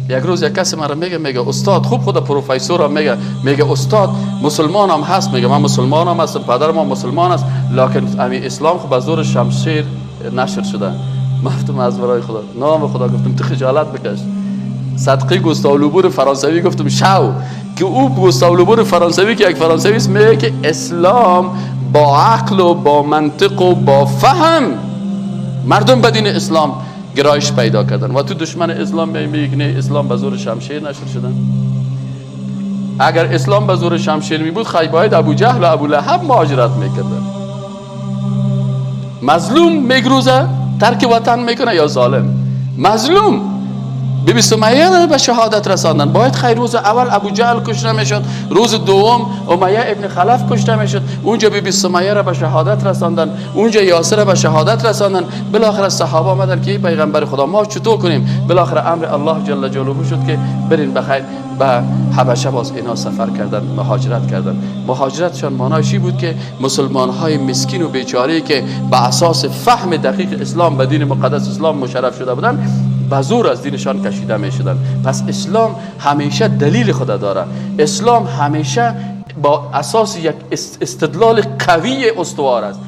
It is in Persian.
یک روز یک کسی مرا میگه استاد، خوب خود پروفسور میگه استاد مسلمان هم هست، میگه من مسلمان هم هستم، پدر ما مسلمان است، لکن امی اسلام خب از زور شمشیر نشر شده. من گفتم از برای خدا، نام خدا، گفتم تو خجالت بکش. صدقی گوستاو لوبون فرانسوی گفتم شو که او گوستاو لوبون فرانسوی که یک فرانسوی است میگه که اسلام با عقل و با منطق و با فهم مردم به دین اسلام گرایش پیدا کردن و تو دشمن اسلام میگه نه اسلام به زور شمشیر نشر شدن. اگر اسلام به زور شمشیر می بود خیلی باید ابو جهل و ابو لهب مهاجرت میکردن. مظلوم میگروزه ترک وطن میکنه یا ظالم؟ مظلوم. بی سمیه به شهادت رساندن. باید خیر روز اول ابو جهل کشته میشد، روز دوم امیه ابن خلف کشته میشد، اونجا بی سمیه را به شهادت رساندن، اونجا یاسر را به شهادت رساندن. بالاخره صحابه آمدن که ای پیغمبر خدا ما چطور کنیم؟ بالاخره امر الله جل جلاله شد که برین بخیر به حبشه. باز اینا سفر کردن، مهاجرت کردن. مهاجرتشان معنایش بود که مسلمان های مسکین و بیچاره که به اساس فهم دقیق اسلام به دین مقدس اسلام مشرف شده بودن به زور از دینشان کشیده می شدن. پس اسلام همیشه دلیل خود داره. اسلام همیشه با اساس یک استدلال قوی استوار است.